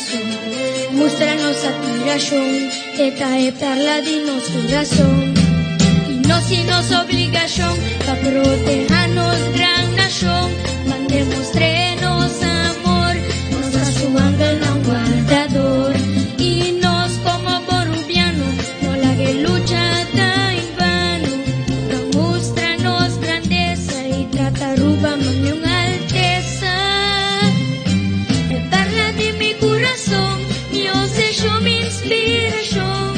tradicion. Mustra nos admiracion, e ta e perla di nos curason. Y nos tin nos obligacion pa proteha nos gran nacion. Ban demostr'e nos amor, nos ta su angelnan guardador. Y nos como Borubiano no lag'e lucha ta en vano. Ban mustra nos grandesa y trata Aruba mane un altesa. E perla di mi curason, mi obsesion, mi inspiracion.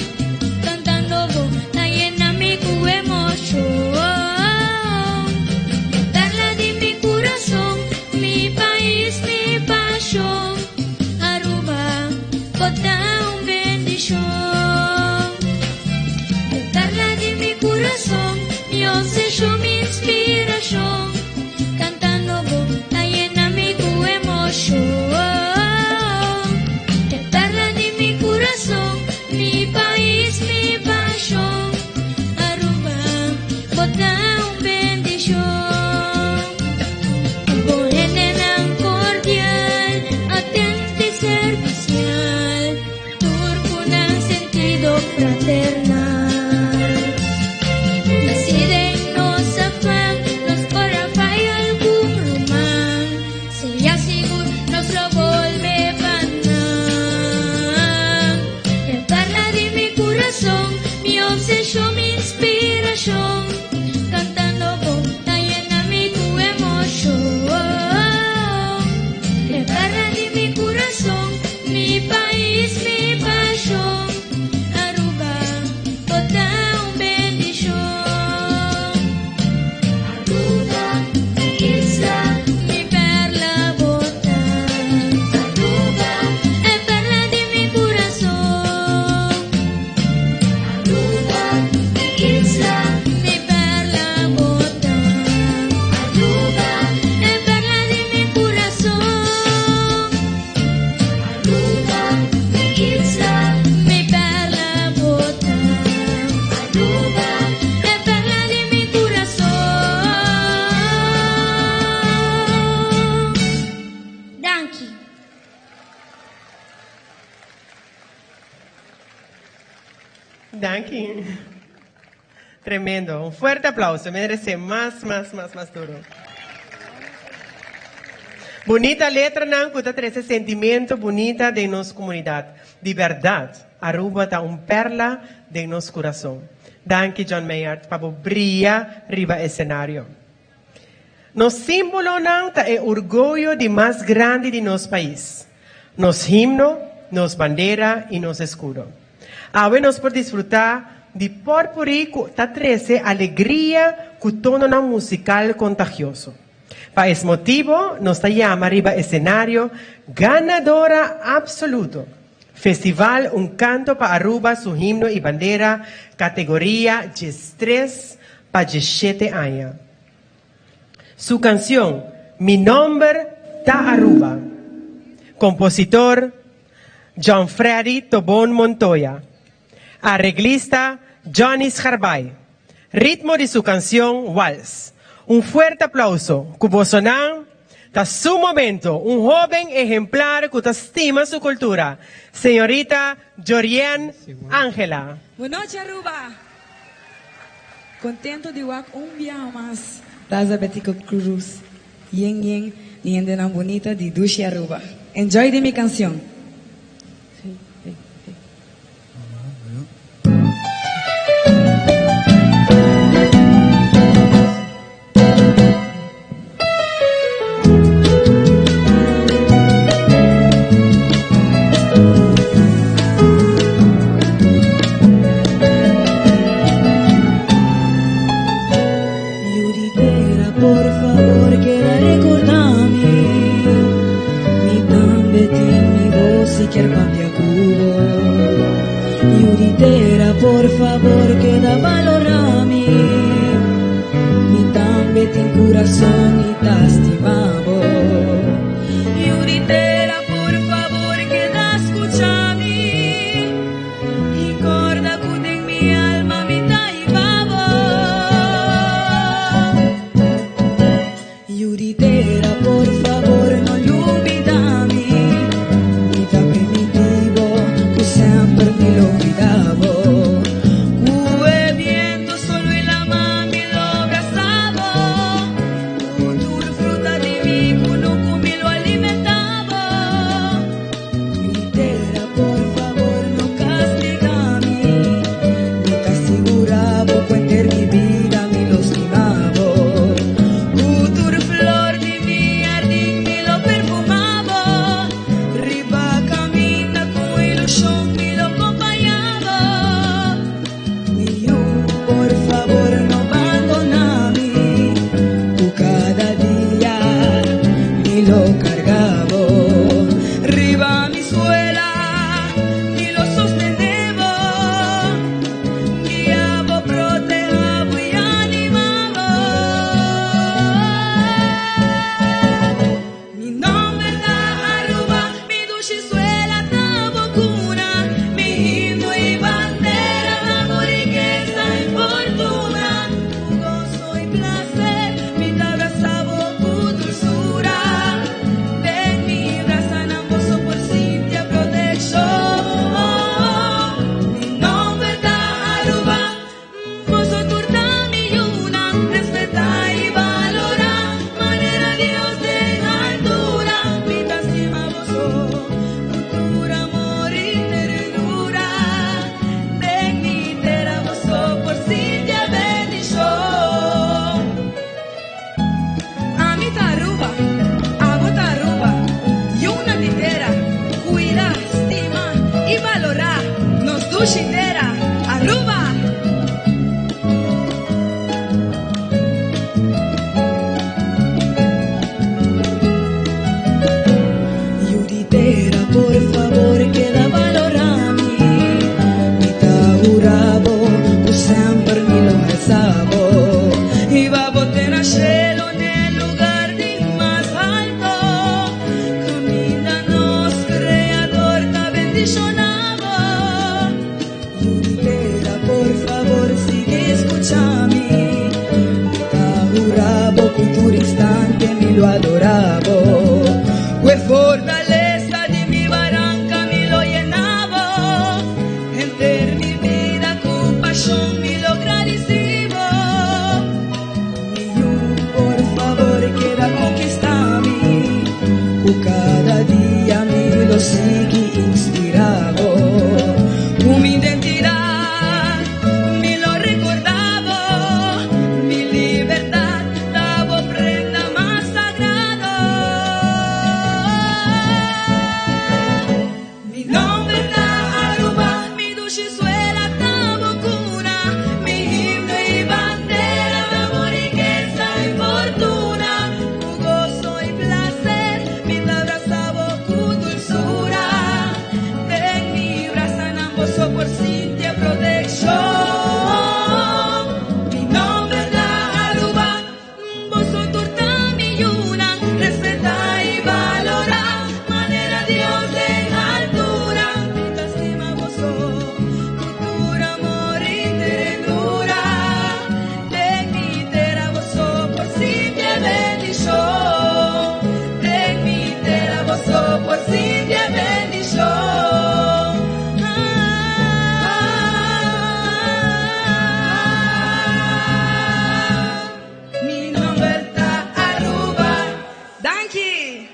Cantando bo ta yena mi cu emocion. E perla di mi curason, mi pais, mi pasion. Aruba, bo ta un bendicion. E perla di mi curason, mi obsesion, mi inspiracion. Cantando bo ta yena mi cu emocion. E perla di mi curason, mi pais, mi pasion. Aruba, bo ta un bendicion. Bo hendenan cordial, atento y servicial, tur cu nan sentido fraternal. Y si den nos afan nos por a faya algun ruman, sea sigur nos lo bolbe pa nan. E perla di mi curason, mi obsesion, mi inspiracion, cantando bo ta yena mi cu emocion. E perla di mi curason, mi pais, mi pasion, Aruba, bo ta un bendicion. Aruba, mi isla, mi perla bo ta. Aruba, e perla di mi curason. Aruba, mi isla, mi perla bo ta. Aruba, e perla di mi curason. Aruba, mi isla, mi perla bo ta. Aruba, e perla di mi curason. Danki. Danki. Tremendo. Un fuerte aplauso. Merece mas, mas, mas, mas duro. Bunita letranan cu ta trece sentimento bunita den nos comunidad. Di berdad, Aruba ta un perla den nos curason. Danki John Maynard pa bo bria riba escenario. Nos simbolonan ta e orguyo di mas grandi di nos pais. Nos himno, nos bandera y nos escudo. Awe nos por disfruta di potpourri cu ta trece alegria cu tononan musical contagioso. Pa es motibo nos ta yama riba escenario ganadora absoluto Festival Un Canto pa Aruba su himno y bandera categoria 13 pa 17 aña. Su cancion Mi nomber ta Aruba. Compositor John Freddy Tobon Montoya. Arreglista Johnny Scharbay. Ritmo di su cancion Wals. Un fuerte aplauso cu bosonan ta su momento, un hoben ehemplar cu ta stima su cultura, señorita Jorienne Angela. Bon nochi Aruba! Contento di wak un biaha mas Plaza Betico Cruz yen yen di hendenan bunita di dushi Aruba. Enjoy di mi cancion. Yu di tera por favor keda recorda mi Mi tambe tin mi voz y kier papia cu bo Yu di tera por favor keda valora mi Mi tambe tin curason y ta stima bo Yu di tera por favor keda scucha mi Y corda cu den mi alma mi ta hiba bo Yu di tera por favor no lubida mi Mi ta primiti. bendishon. Mi nomber ta Aruba, boso tur ta mi yunan. Respetá i balorá manera Dios den altura. Mi ta stima boso ku tur amor i ternura. Den mi tera boso por sinti e bendishon. Den mi tera boso por sinti e bendishon. Mi nomber ta Aruba. Danki!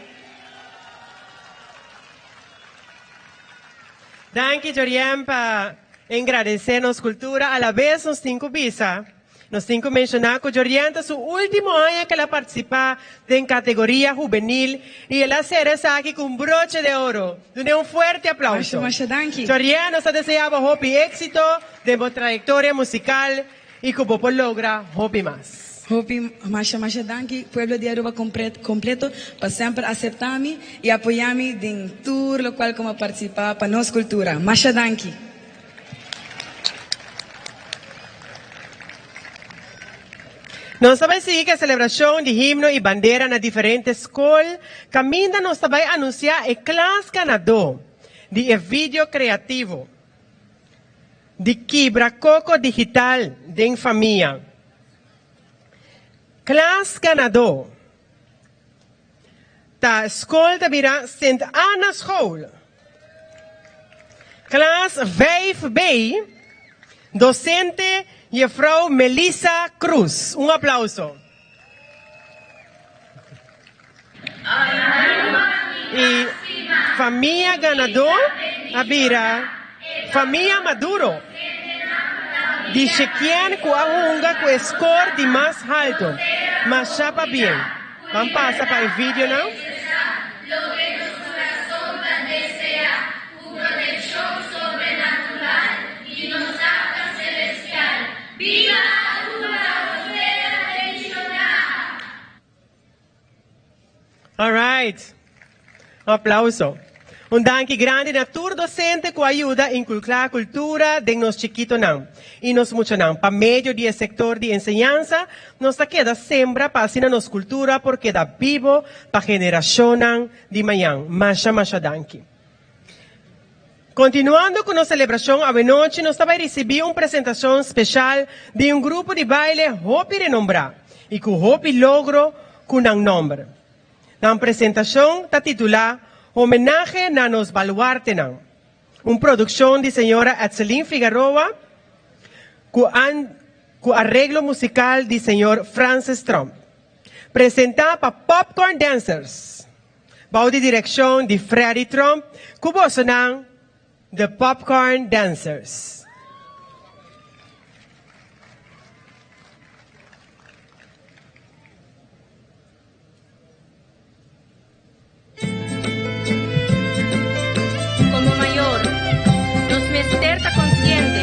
Danki Jorien pa engradece nos cultura. A la vez nos tin cu bisa, nos tin cu menciona cu Jorien ta su ultimo aña cu el a participa den categoria juvenil y el a cera esaki cu un broche de oro. Dun'e un fuerte aplauso. Masha, masha danki. Jorien, nos ta desea bo hopi exito den bo trayectoria musical y cu bo por logra hopi mas. Hopi masha masha danki pueblo di Aruba completo pa semper acepta mi y apoya mi den tur locual cu mi a participa pa nos cultura. Masha danki. Nos ta bay sigui cu e celebracion di himno y bandera na diferente scol caminda nos ta bay anuncia e klas ganador di e video creativo di Kibra Coco Digital den Famia. Klas ganadó ta skol ta bira Sint Anna School. Klas 5B, docente Juffrouw Melissa Cruz. Un aplauso. Y famia ganadó a bira famia Maduro di Shekien cu a hunga cu e score di mas halto. Masha pabien. Ban pasa pa e videonan. All right. Un aplauso. Un danki grandi na tur docente cu a yuda inculca cultura den nos chikitonan y nos muchanan. Pa medio di e sector di enseñansa nos ta keda sembra pa asina nos cultura por keda bibo pa generacionnan di mañan. Masha masha danki. Continuando cu nos celebracion awenochi nos ta bay ricibi un presentacion special di un grupo di baile hopi renombra y cu hopi logro cu nan nomber. Nan presentacion ta titula Homenahe na nos baluartenan, un produccion di señora Etseline Figaroa cu cu areglo musical di señor Francis Tromp. Presenta pa Popcorn Dancers. Bou di direkshon di Freddie Tromp ku bosonan The Popcorn Dancers. Komo mayor, nos mester ta konsiente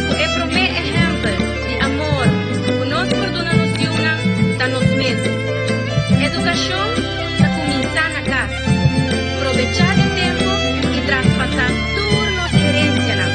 ku e promé ehèmpel di amor ku nos por duna nos yunan ta nos mes. Edukashon ta kuminsá na kas. Probechá di tempu i traspasá tur nos herensianan.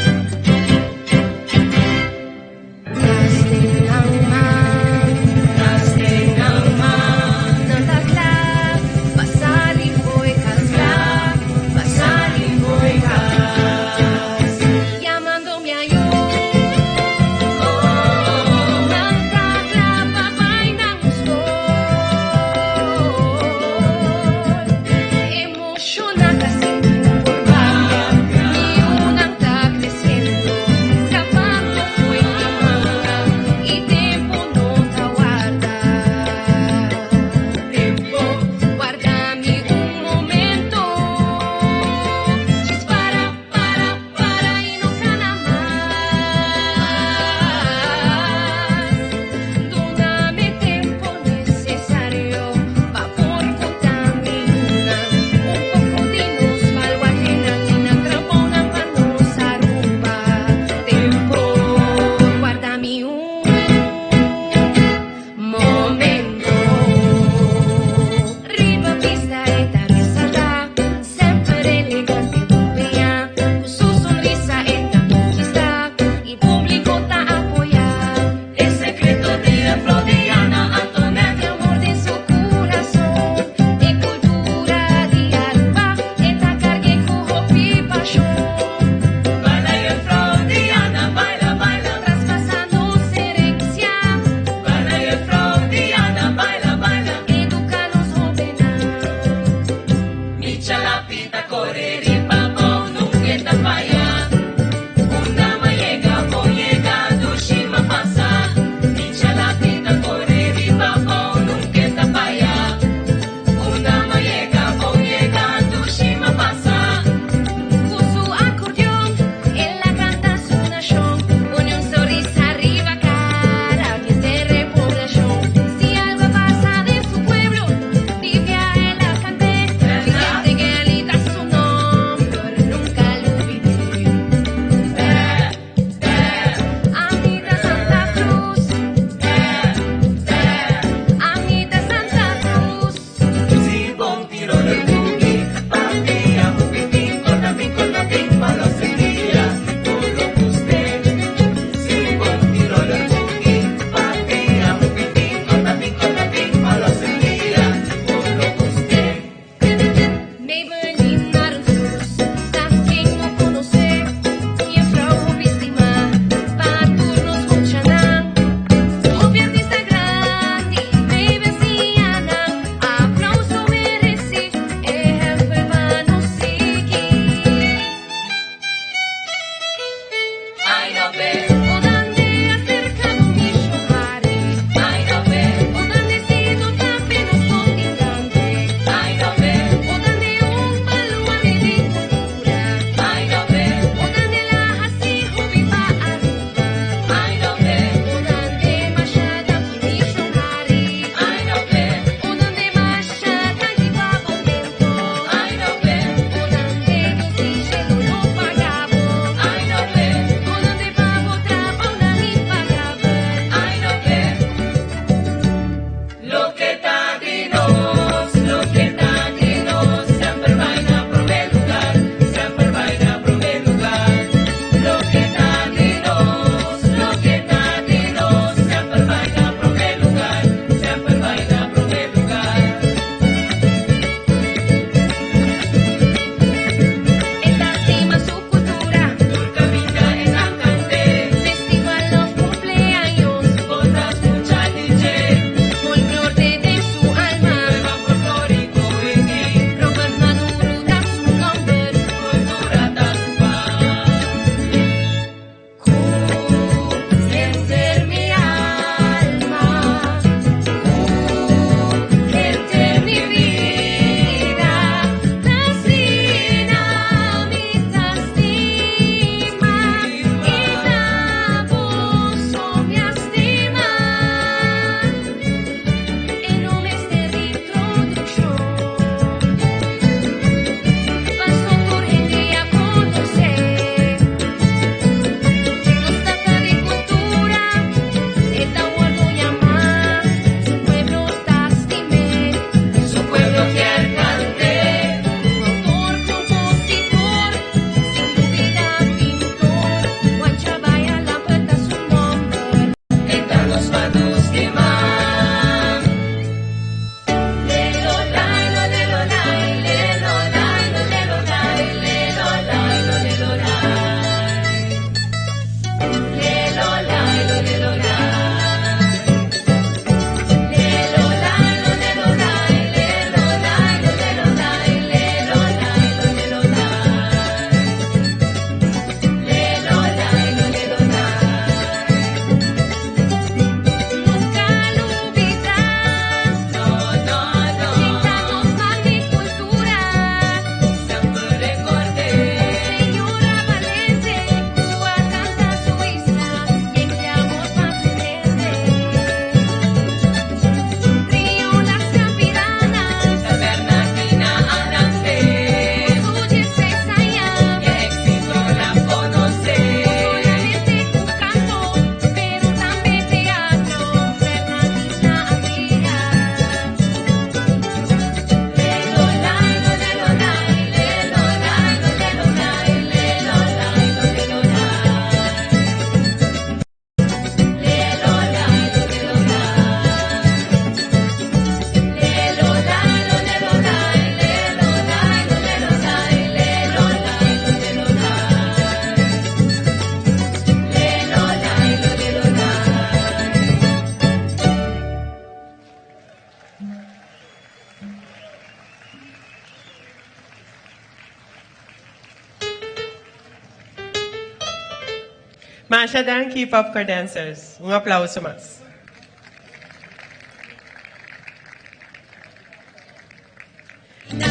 Masha danki Popcorn Dancers. Un aplauso mas.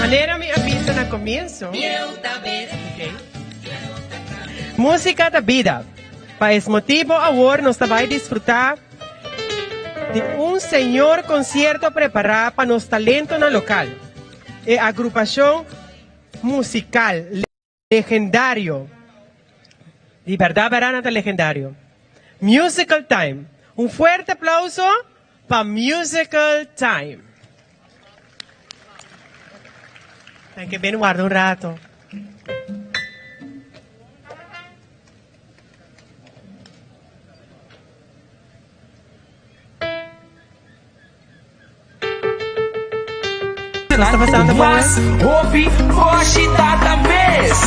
Manera mi a bisa na comienso. Okay. Música ta bida. Pa es motibo awor nos ta bai disfruta di un señor concierto prepara pa nos talentonan local. E agrupacion musical legendario. Di berdad berdad nan ta legendario. Musical Time. Un fuerte aplauso pa Musical Time. Nan ke ben warda un rato. Nos ta pasando bon, Mas hopi boshi tata mes.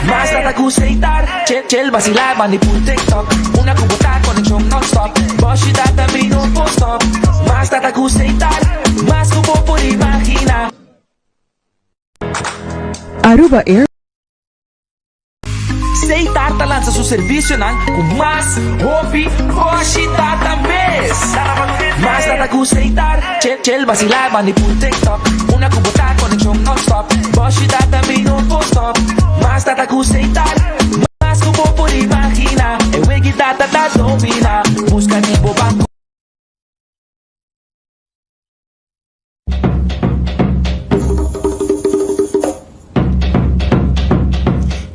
Mas tata ku seitar. Chel chel vacilar mandi por TikTok. Una ku bo ta konekshon non stop. Boshi tata mi no por stop. Mas tata ku seitar. Mas ku bo por imagina. Aruba Air. Seitar ta lansa su servisionan ku mas hopi boshi tata mes. Mas tata ku Seitar, chel chel vacilar mandi por TikTok. Una ku bo ta konekshon non stop. Boshi tata mi no por stop. Mas tata ku Seitar, mas ku bo por imagina. E wegi tata ta domina. Buska di bo banko.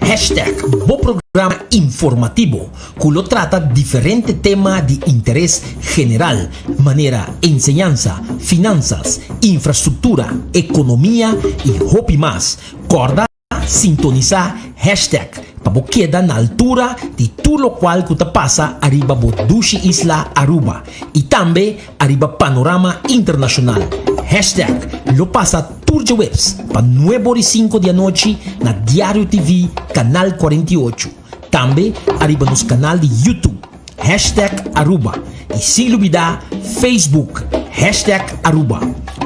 Hashtag bo programa informativo ku lo trata diferente tema di interes general manera enseñansa, finansas, infrastruktura, ekonomia i hopi mas. Kòrda Sintonisá hashtag pa bo keda na altura di tur lokual ku ta pasa ariba bo dushi isla Aruba i tambe ariba panorama internashonal. Hashtag lo pasa tur djaweps pa nuebe ora i sinku di anochi na Diario TV Kanal 48, tambe ariba nos kanal di YouTube hashtag Aruba i sin lubidá Facebook hashtag Aruba.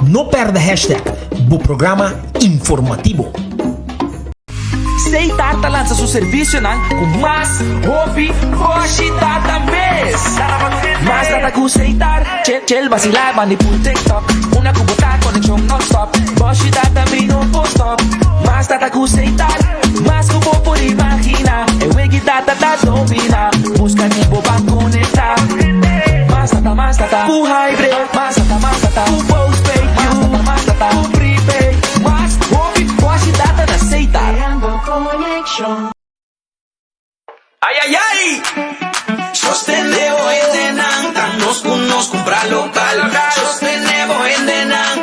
No pèrdè hashtag bo programa informativo. Seitar ta lansa su servisionan ku mas hopi boshi tata mes. Mas tata ku Seitar, chel chel vasilá bandi por TikTok. Una ku bo ta konekshon non stop. Boshi tata mi no por stop. Mas tata ku Seitar, mas ku bo por imagina. E wegi tata ta domina. Buska di bo ban konektá. Mas tata, mas tata ku hybrid. Mas tata, mas tata ku postpaid. Mas tata, mas tata ku prepaid. Mas hopi boshi tata na Seitar. Ay ay ay! Sostene bo hendenan, ta nos ku nos kumpra lokal. Sostene bo hendenan.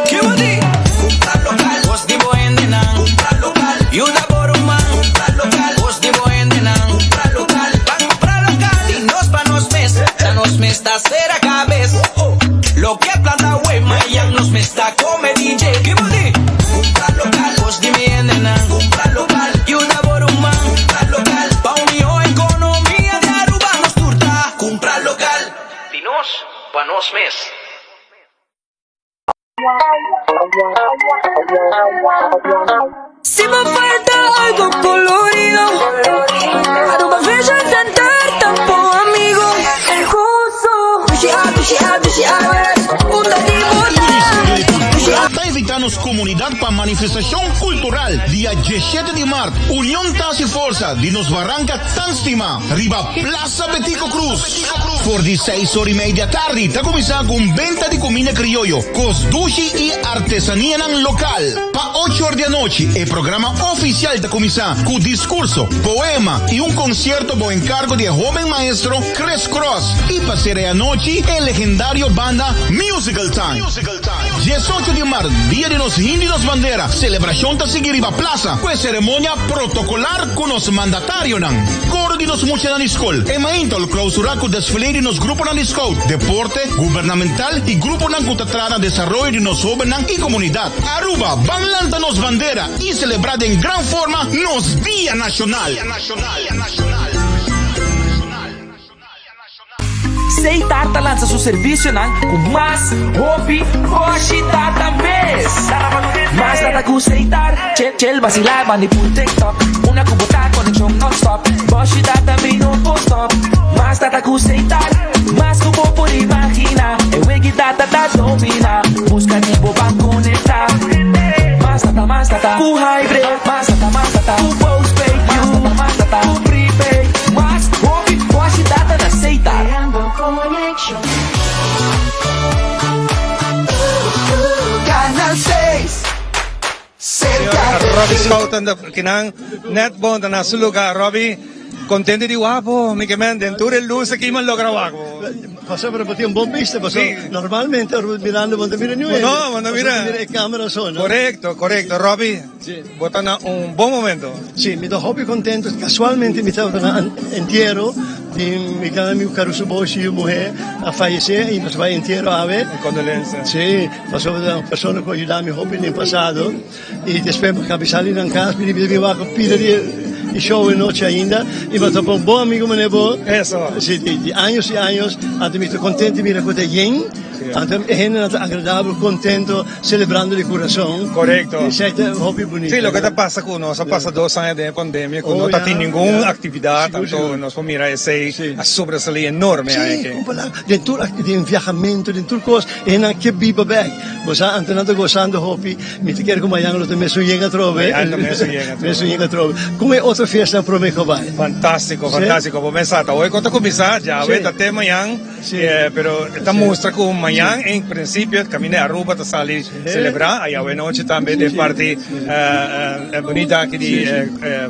Ki bo di? Kumpra lokal. Kos di bo hendenan. Kumpra lokal. Yuda bo ruman. Kumpra lokal. Kos di bo hendenan. Kumpra lokal. Ban kumpra lokal. Di nos pa nos mes. Ta nos mes ta sera kabes. Loke planta awe, mayan nos mes ta kome DJ. Ki bo di? Kumpra lokal. Kos di mi hendenan. Kumpra lokal. Yuda bo ruman. Kumpra lokal. Pa un mihó ekonomia di Aruba nos tur ta kumpra lokal. Di nos pa nos mes. Si bo falta algo colorido Aruba Vision Center ta bo amigo El gozo Dushi A, dushi A, dushi A Unda di bo ta Dushi A. Ta invitá nos komunidat pa manifestashon kultural dia diesshete di mart Union ta hasi forsa di nos baranka tan stimá riba Plaza Betico Croes. For di seis or i mei di atardi ta kuminsá ku un benta di kuminda krioyo, kos dushi i artesanianan lokal. Pa ocho or di anochi e programa ofisial ta kuminsá ku diskurso, poema i un konsierto bou enkargo di e hóben maestro Chris Cross i pa sera e anochi e legendario banda Musical Time. Diesocho di mart, dia di nos himno i nos bandera, selebrashon ta sigui riba plasa ku e seremonia protokolar ku nos mandatarionan. Koro di nos muchanan di skol, e mainta lo klausurá ku desfile di nos gruponan di scout, deporte, gubernamental i gruponan ku ta traha na desaroyo di nos hóbennan i komunidat. Aruba, ban lanta nos bandera i selebrá den gran forma nos Dia Nashonal! Setar ta lansa su servicionan cu mas hopi boshi data mes. Mas data cu Setar, chill chill vacila bandi pul TikTok. Una cu bo ta conexion non stop, boshi data mi no por stop. Mas data cu Setar, mas cu bo por imagina. E wegi data ta domina, busca di bo ban conecta. Mas data, mas data cu hybrid, mas data, mas data cu postpaid, mas data, mas data cu prepaid. Mas hopi boshi data na Setar. Canal 6, cerca de Robbie Schouten ta kinan net bon ta na su lugar. Robbie, contento di wak bo, mi ke men den tur e luz aki mi a logra wak bo. Pasobra bo tin un bon bista, pasobra normalmente ora bo mirando bo no ta mira niun hende. No, bo no mira. Pasobra bo ta mira e camera so, no? Corecto, corecto. Robbie, bo ta na un bon momento. Si, mi ta hopi contento. Casualmente mi tabata na entiero di mi gran amigo Caruso Boshi, yu muher a fayece y nos a bay entiero awe. Mi condolencia. Si, pasobra ta un persona cu a yuda mi hopi den pasado. Y despues mi caba sali nan cas, mi di wak pida di show e nochi ainda y mi a topa un bon amigo manera bo. Eso. Si, di años y años. Anto mi ta contento di mira cu ta yen. Anto e hendenan ta agradabel, contento, celebrando di curason. Corecto. Esey ta hopi bunito. Si, loke ta pasa cu nos a pasa dos aña den e pandemia cu no ta tin ningun actividad, anto nos por mira esey a sobresali enorme aña aki. Si, compa, den tur, den viahamento, den tur cos, e hendenan ke biba bek. Bo sa, anto nan ta gozando hopi. Mi ta kere ku mañan lo ta mesun yen atrobe. Mañan ta mesun yen atrobe. Mesun yen atrobe. Kon e otro fiestanan prome ku bai? Fantástiko, fantástiko. Bo mesa ta hoy ku ta kuminsá, djawe ta te mañan. Pero e ta mustra ku mañan en prinsipio kaminda di Aruba ta sali selebrá. Ayawe nochi tambe den parti bunita aki di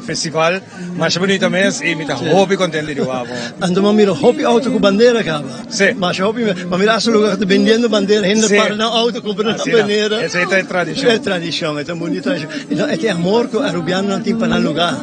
festival. Masha bunita mes y mi ta hopi contento di wak bo. Anto mi a mira hopi auto cu bandera caba. Si. Masha hopi. Mi a mira hasta lugar cu ta bendiendo bandera. Hende ta para nan auto cumpra nan bandera. Esey ta e tradicion. E tradicion. E ta un bunita tradicion. E ta e amor cu Arubianonan tin pa nan lugar.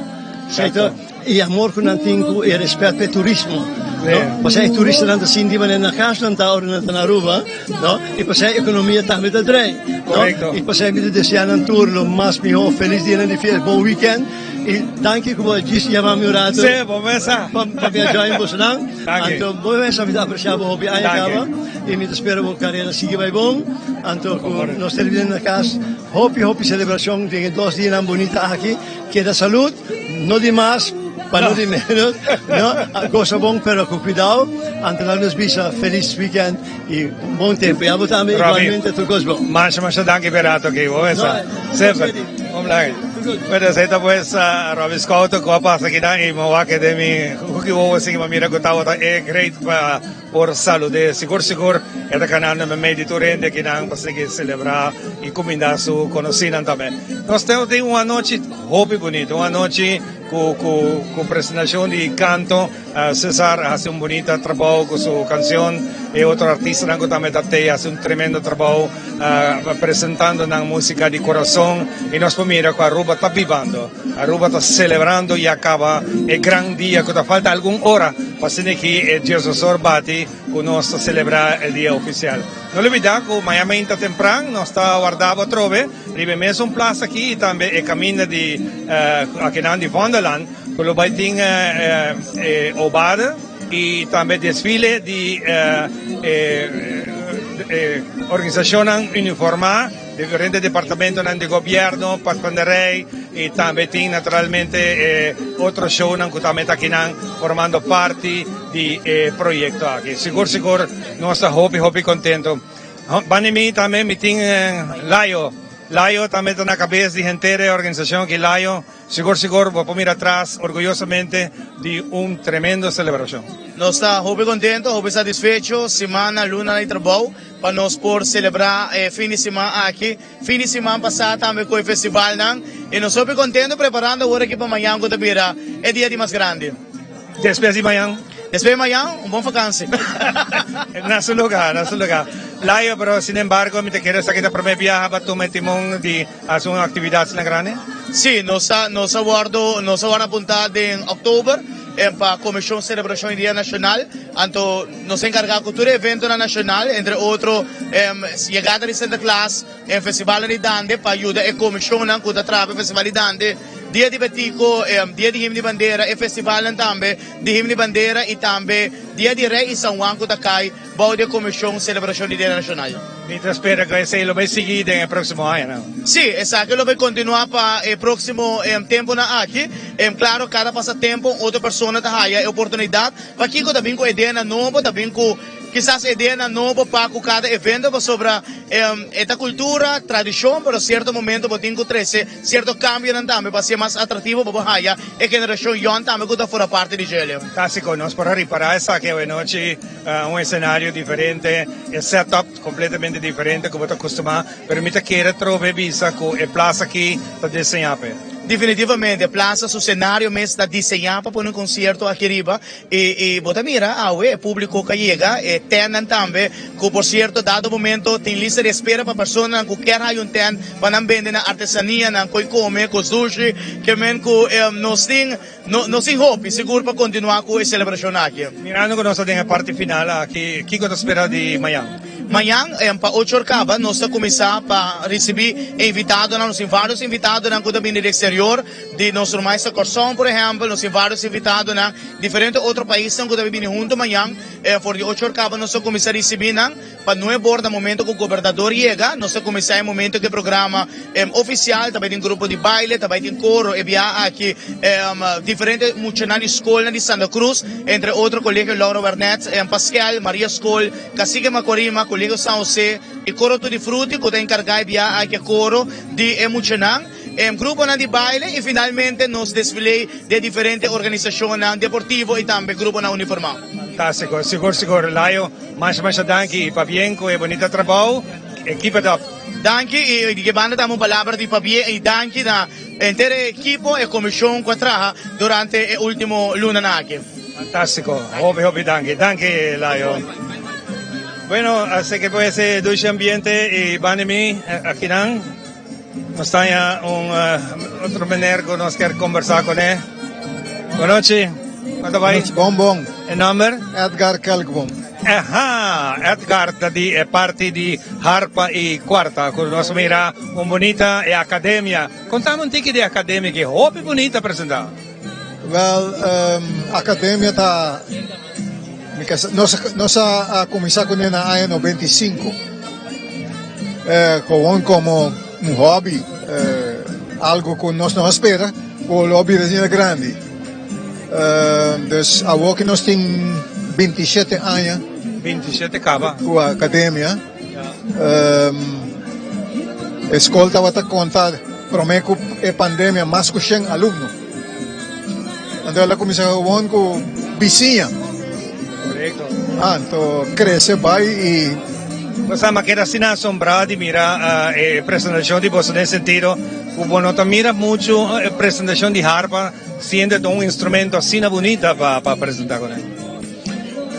Exacto. E amor cu nan tin cu e respet pa e turismo. No? Pasobra e turistanan ta sinti manera na cas nan ta ora nan ta na Aruba. No? Y pasobra e economia tambe ta draai. Correcto. Y pasobra mi ta desea nan tur lo mas miho. Feliz dianan di fiesta. Bon weekend. I danki ku bo a djis yama mi un rato. Sí, bo mesa. Pa mi a join bosonan. Danki. Anto bo mesa mi ta aprecia bo hopi aña Danki. kaba. I mi ta spera bo karera sigui bai bon. Anto ku nos termina na kas hopi hopi selebrashon den e dos dianan bunita aki. Keda salud, no di mas pa no di menos. No, gosa bon pero ku kuidao. Anto laga nos bisa felis weekend i un bon tempo. I abo tambe Robbie, igualmente tur kos bon. Masha masha danki pa e rato aki. Bo mesa. No, Semper. Bon blai. Bueno, esei ta pues Robbie Schouten ku a pasa akinan i mi a wak den mi huki wowo así mi a mira ku tabata e great pa por salud'é. Sigur sigur e ta kanando meimei di tur hende akinan pa sigui selebrá i kumindá su konosínan tambe. Nos tin un anochi hopi bunita, un anochi ku ku ku presentashon di kanto. Cesar a hasi un bunita trabou ku su kansion. E otro artistanan ku tambe ta tei hasi un tremendo trabou presentando nan músika di kurason. I nos por mira ku Aruba ta bibando, Aruba ta selebrando i a kaba e gran dia ku ta falta algun ora pa asina aki e Diososor bati ku nos ta selebrá e dia ofisial. No lubidá ku maña meinta tempran nos ta warda bo atrobe riba e mesun plasa aki i tambe e kaminda di akinan di Vondelland. Ku lo bai tin e obada i tambe desfile di e organisashonnan uniformá, diferente departamentonan di gobièrnu, Padvinderij i tambe tin naturalmente e otro shownan ku tambe ta akinan formando parti di e proyekto aki. Sigur sigur nos ta hopi hopi kontento. Banda mi tambe mi tin Layo. Layo tambe ta na kabes di henter e organisashon aki. Layo. Sigur sigur bo por mira atras orguyosamente di un tremendo celebracion. Nos ta hopi contento, hopi satisfecho, simana, luna di trabou pa nos por celebra e fin di siman aki. Fin di siman pasa tambe cu e festivalnan y nos hopi contento preparando awor aki pa mañan cu ta bira e dia di mas grandi. Despues di mañan? Despues di mañan, un bon vakantie. Na su lugar, na su lugar. Layo, pero sin embargo mi ta kere esaki ta prome biaha pa tuma e timon di Haci un actividad asina grandi? Sí, nos a nos a wordo nos a wordo apunta den october pa Comision Celebracion di Dia Nacional. Anto nos a encarga cu tur e eventonan nacional, entre otro yegada di Sinterklaas, e festivalnan di Dande pa yuda e comisionnan cu ta traha pa e festival di Dande. Dia di Betico, Dia di Himno di Bandera, e festivalnan tambe di Himno di Bandera y tambe Dia di Rey y San Juan cu ta cay bou di e Comision Celebracion di Dia Nacional. Mi ta spera cu esey lo bay sigui den e proximo añanan. Sí, esaki lo bay continua pa e proximo temponan aki. Claro, cada pasa tempo un otro persona ta haya e oportunidad. Pakico ta bin cu ideanan nobo, ta bin cu kisas ideanan nobo pa cu cada evento, pasobra e ta cultura, tradicion, pero cierto momento bo tin cu trece cierto cambionan tambe pa haci'e mas atractivo pa bo haya e generacion yòn tambe cu ta forma parti di djele. Fantastico, nos por a ripara esaki awenochi. Un escenario diferente, e setup completamente diferente cu bo ta acostuma, pero mi ta kere trobe bisa cu e plaza aki ta diseña p'e. Definitivamente, e plaza su scenario mes ta diseña pa pone un concierto aki riba y y bo ta mira awe e publico cu a yega, e tentnan tambe, cu por cierto dado momento tin lista di espera pa personanan cu kier haya un tent pa nan bende nan artesanianan, coy come, cu sushi, ke men cu nos tin. No, nos tin hopi sigur pa kontinuá ku e selebrashon aki. Mirando ku nos ta den e parti final aki, kiko ta spera di mañan? Mañan, pa ocho or kaba, nos ta kuminsá pa risibí e invitadonan. Nos tin vários invitadonan ku ta bini di eksterior, di nos rumannan Kòrsou, por ehèmpel. Nos tin vários invitadonan diferente otro paisnan ku ta bini huntu mañan. For di ocho or kaba nos ta kuminsá risibí nan. Pa nuebe or na momento ku gobernador yega, nos ta kuminsá e momento ku e programa ofisial, ta bai tin grupo di baile, ta bai tin koro e biaha aki diferente muchanan di skolnan di Santa Cruz, entre otro Colegio Laura Wernet, Paskel, Maria Skol, Cacique Macorima, Colegio San Jose i Koro Tutti Frutti ku ta enkargá e biaha aki e koro di e muchanan, gruponan di baile i finalmente nos desfile di e diferente organisashonnan deportivo i tambe gruponan uniformá. Fantástiko, sigur sigur Layo. Masha masha danki y pabien cu e bonita trabou e keep it up. Danki y di ke banda dam un palabra di pabien y danki na henter e ekipo e comision cu a traha durante e ultimo lunanan aki. Fantastico, hopi hopi danki, danki Layo. Bueno, así que pues e dushi ambiente y banda mi akinan nos ta haña un otro meneer cu nos kier conversa con e. Buenochi, con ta bay? Bon bon. E nomber? Edgar Kelkboom. Aha, Edgar ta di e parti di harpa y cuarta cu nos mira un bunita e academia. Contame un tiki di e academia ki hopi bunita presenta. Wel, academia ta, mi ke sa, nos, nos a cuminsa cune na aña 95, gewoon como un hobby, algo cu nos no a spera cu lo a bira asina grandi. Dus awor cu nos tin 27 aña. 27 caba. Cu academia. E skol tabata konta promé ku e pandemia mas ku shen alumno. Anto el a kuminsá gewoon ku bisiña. Korekto. Anto krese bai i. Bo sa, mi a keda asina asombrá di mira e presentashon di boso den sentido ku bo no ta mira muchu e presentashon di harpa siendo ta un instrumento asina bunita pa presentá kuné.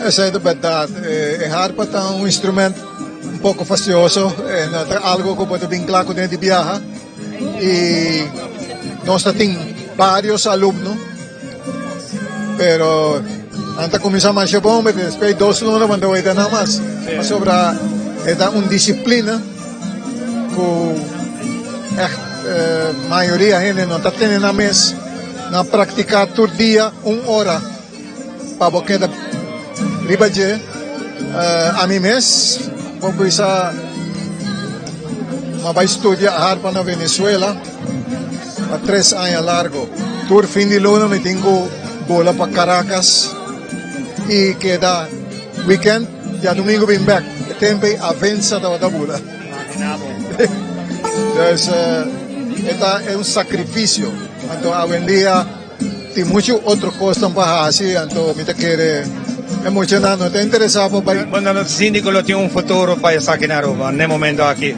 Esei ta bèrdat. E harpa ta un instrument un poko fastioso. E no ta algo ku bo ta bin kla kuné di biaha. I nos ta tin vários alumno, pero nan ta kuminsá masha bon, pero despues dos luna bo no ta weta nan mas. Pasobra e ta un disiplina ku ègt mayoria hende no ta tene nan mes na praktiká tur dia un ora. Pa bo keda riba dje, ami mes bo bisa m'a bai studia harpa na Venezuela pa tres aña largo. Tur fin di luna mi tin ku bola pa Caracas i keda weekend, diadomingo bin bek. E tempu ei Avenza tabata bula. Dus e ta un sacrificio. Anto awendia. Tin muchu otro kosnan pa hasi, anto mi ta kere e muchanan no ta interesá pa bai. Bo no ta sinti ku lo tin un futuro pa esaki na Aruba n'e momento aki?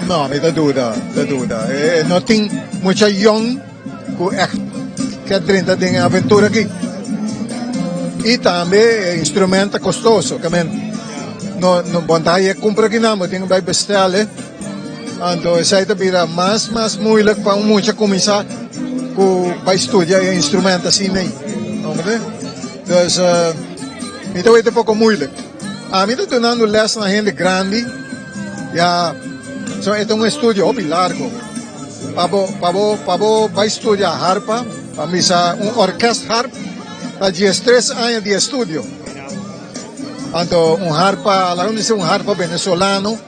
No, mi ta duda, mi ta duda. E no tin mucha yòn ku ègt ke drenta den e aventura aki. I tambe e instrument ta kostoso, ke men no no bo no ta haña kumpra akinan, bo tin ku bai bestel e. Anto esei ta bira mas mas moeilijk pa un mucha kuminsá ku bai studia e instrument asina ei. Comprende? Dus mi ta weten poko moeilijk. Ami ta dunando les na hende grandi, ya, so e ta un estudio hopi largo. Pa bo, pa bo, pa bo bai studia harpa, pa misa un orkest harp, ta 13 aña di estudio. Anto un harpa, laga nos bisa un harpa venezolano,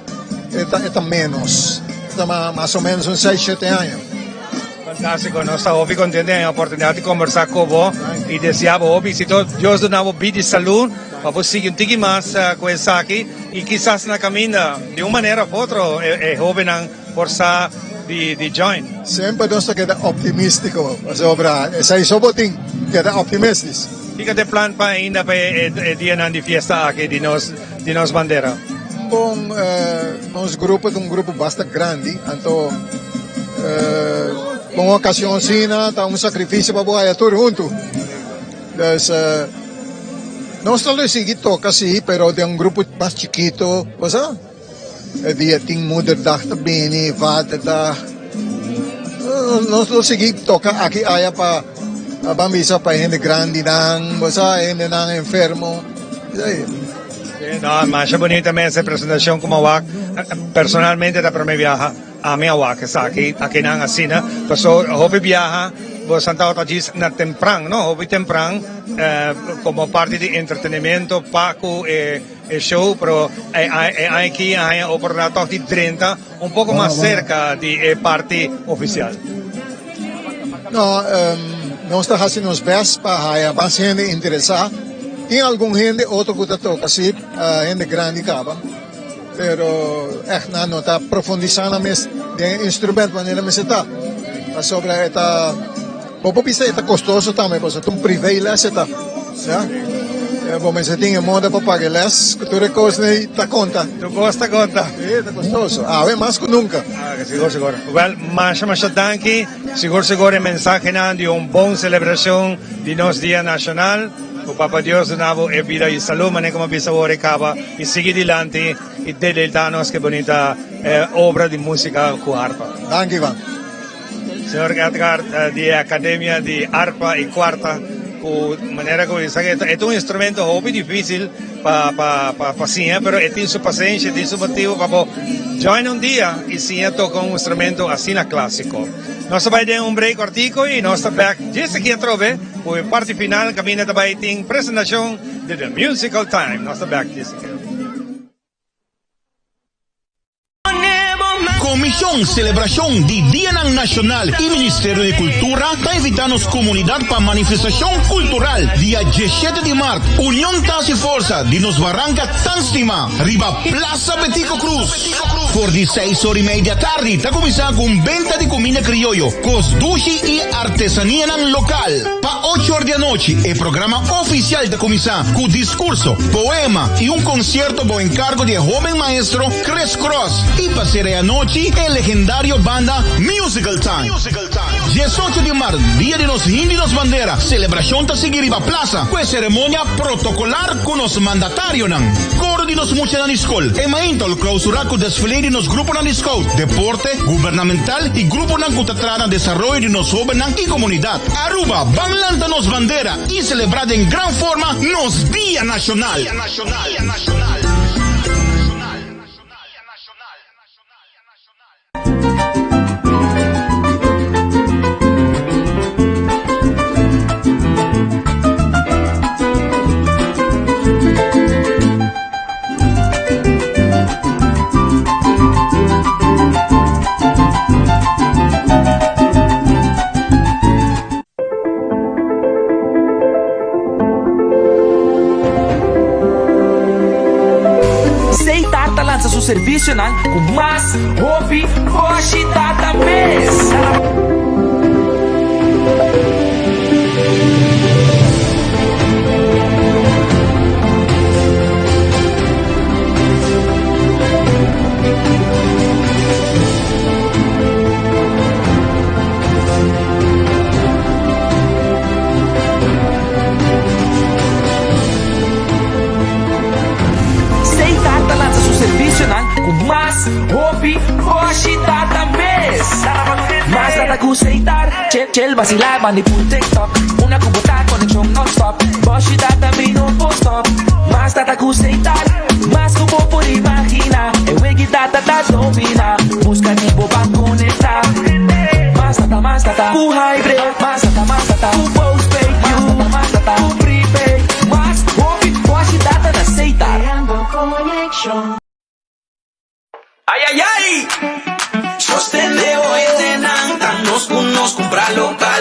e ta, e ta menos. E ta mas o menos un 6, 7 aña. Fantástico, nos ta hopi contento di e oportunidad di conversa cu bo y desea bo hopi éxito. Dios duna bo bida y salud pa bo sigui un tiki mas cu esaki y kisas na caminda di un manera of otro e hobennan por sa di join. Semper nos ta keda optimistico pasobra esai so bo tin, keda optimistis. Kiko ta e plan pa ainda pa e dianan di fiesta aki di nos di nos bandera? Bon, nos grupo ta un grupo basta grandi, anto pa un ocasion asina ta un sacrificio pa bo haya tur hunto. Dus nos ta lo sigui toca si, pero den un grupo mas chikito, bo sa. E dia tin Moederdag ta bini, Vaderdag. Nos lo sigui toca aki aya pa ban bisa pa hende grandinan, bo sa, hendenan enfermo. No, masha bunita mes e presentacion como wak. Personalmente ta prome biaha ami a wak esaki akinan asina. Paso hopi biaha bo san tabata djis na tempran, no? Hopi tempran como parti di entretenimento pa cu e E show, pero e aña aki a haña oportunidad toch di drenta un poco mas cerca di e parti oficial. No, nos ta haci nos best pa haya mas hende interesa. Tin algun hende otro cu ta toca si, hende grandi caba, pero echt nan no ta profundisa nan mes den e instrument manera mester ta. Pasobra e ta. Bo por bisa e ta kostoso tambe pasobra ta un privé les e ta. Ya. Bo mester tin e moda pa paga e les ku tur e kosnan ta konta. Tur kos ta konta. Si, ta kostoso. Awe mas ku nunka. Ah, sigur, sigur. Wèl, masha, masha danki. Sigur, sigur e mensahenan di un bon selebrashon di nos Dia Nashonal. Ku Papa Dios duna bo e bida i salú manera ku mi a bisa awor e kaba i sigui dilanti i deleitá nos ku e bunita obra di músika ku harpa. Danki, Ivan. Señor Edgar di e Academia di Arpa y Cuarta cu manera cu bisa e ta un instrumento hopi dificil pa pa pa siña pero e tin su pacencia e tin su motibo pa bo join un dia y siña toca un instrumento asina clasico. Nos ta bay den un break cortico y nos ta back djis aki atrobe cu e parti final caminda ta bay tin presentacion di The Musical Time. Nos ta back djis aki. Komishon Selebrashon di Dianan Nashonal i Ministerio di Kultura ta invitá nos komunidat pa manifestashon kultural dia diesshete di mart. Union ta hasi forsa di nos baranka tan stimá riba Plaza Betico Croes. For di seis or i mei di atardi ta kuminsá ku un benta di kuminda krioyo, kos dushi i artesanianan lokal. Pa ocho or di anochi e programa ofisial ta kuminsá ku diskurso, poema i un konsierto bou enkargo di e hoben maestro Chris Cross i pa sera e anochi e legendario banda Musical Time. Diesocho di mart, dia di nos himno di nos bandera, selebrashon ta sigui riba plasa ku e seremonia protokolar ku nos mandatarionan, koro di nos muchanan di skol, e mainta lo klausurá ku desfile di nos gruponan di scout, deporte, gubernamental i gruponan ku ta traha na desaroyo di nos hobennan i komunidat. Aruba, ban lanta nos bandera i selebrá den gran forma nos Dia Nashonal! Seitar ta lansa su servicionan cu mas hopi boshi data mes. Seitar ta lansa su servicionan cu mas hopi boshi data mes. Mas data cu Seitar, chel chel basila bandi pul TikTok. Una cu bo ta conexion non stop, boshi data mi no por stop. Mas data cu Seitar, mas cu bo por imagina. E wegi data ta domina, busca di bo ban conecta.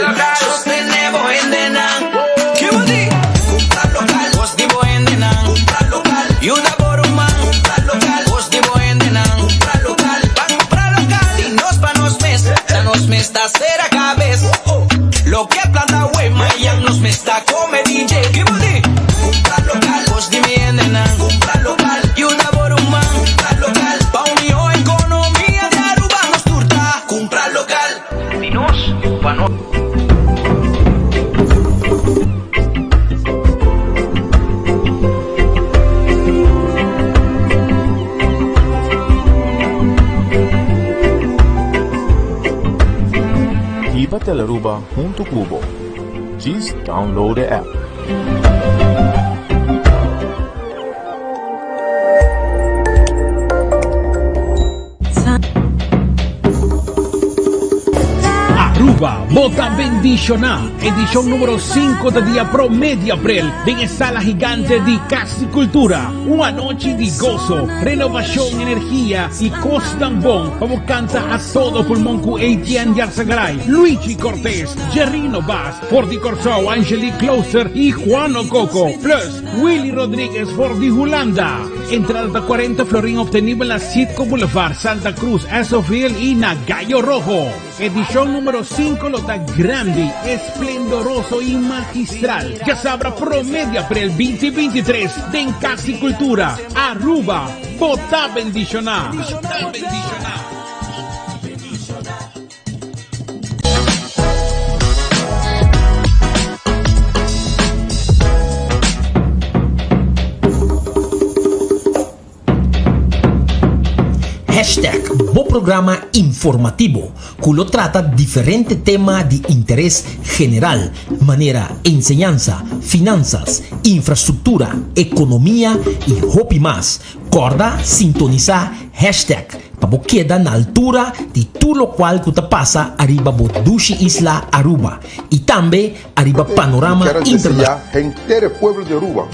lokal. Sostené bo hendenan. Ki bo di? Kumpra lokal. Kos di bo hendenan. Kumpra lokal. Yuda bo ruman. Kumpra lokal. Kos di bo hendenan. Kumpra lokal. Ban kumpra lokal. Di nos pa nos mes. Ta nos mes ta sera kabes. Loke planta awe, mayan nos mes ta kome DJ. Ki bo di? Kumpra lokal. Kos di mi hendenan. Kumpra lokal. Yuda bo ruman. Kumpra lokal. Pa un mihó ekonomia di Aruba nos tur ta kumpra lokal. Di nos pa nos. Hiba Telearuba hunto cu bo. Djis download e app. Aruba, bo ta bendiciona! Edicion numero cinco ta dia prome di april den e sala gigante di Cas di Cultura. Un anochi di goso, renovacion, energia y cosnan bon pa bo canta a todo pulmon cu Etienne Yarzagaray, Luigi Cortez, Jerrino Baas, for di Corsou, Angelique Klooster y Juano Coco, plus Willy Rodriguez for di Hulanda. Entrada ta cuarenta florin obtenibel na Citgo Boulevard, Santa Cruz, Esso-ville y na Gallo Rojo. Edicion numero cinco lo ta grandi, esplendoroso y magistral. Djasabra prome di april binti 23 den Cas di Cultura, Aruba. Bo ta bendiciona! Hashtag bo programa informativo ku lo trata diferente tema di interes general manera enseñansa, finansas, infrastruktura, ekonomia i hopi mas. Kòrda sintonisá Hashtag pa bo keda na altura di tur lokual ku ta pasa ariba bo dushi isla Aruba i tambe ariba panorama Mi kier internashonal. deseá henter e pueblo di Aruba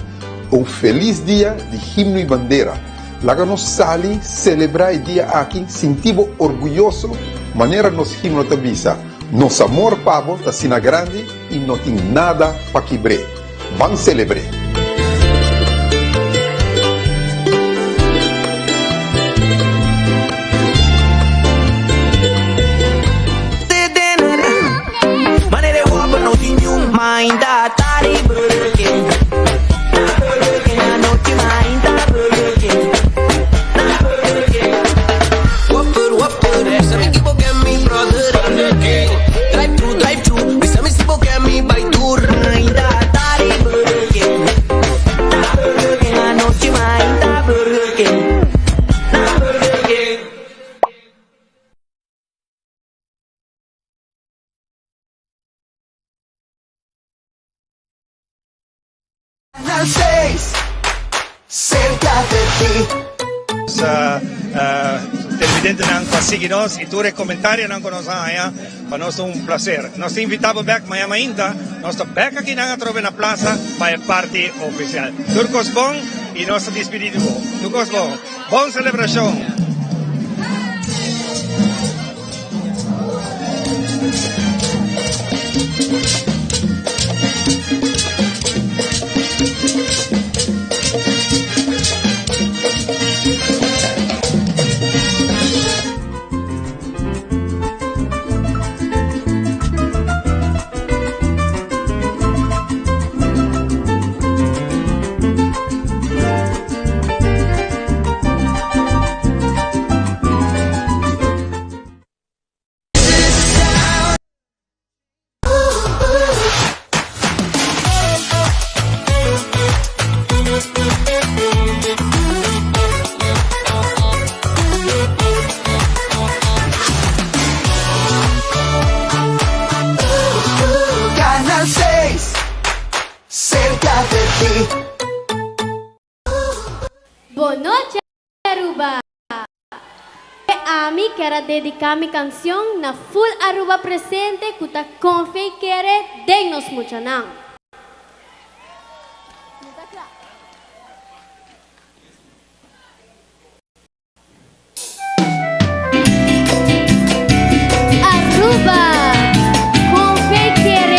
un felis dia di himno i bandera. Laga nos sali selebrá e dia aki, sinti bo orguyoso manera nos himno ta bisa, Nos amor pa bo ta asina grandi i no tin nada pa kibr'é. Ban selebr'é! Canal seis, cerca de ti. Televidentenan ku a sigui nos i tur e komentarionan ku nos a haña, pa nos ta un plaser. Nos ta invitá bo bèk maña mainta, nos ta bèk akinan atrobe na plasa pa e parti ofisial. Tur kos bon i nos ta dispidí di bo. Tur kos bon. Bon selebrashon! Canal seis, cerca de ti. Bon nochi Aruba! Ami kier a dedica mi cancion na full Aruba presente cu ta confia y kere den nos muchanan.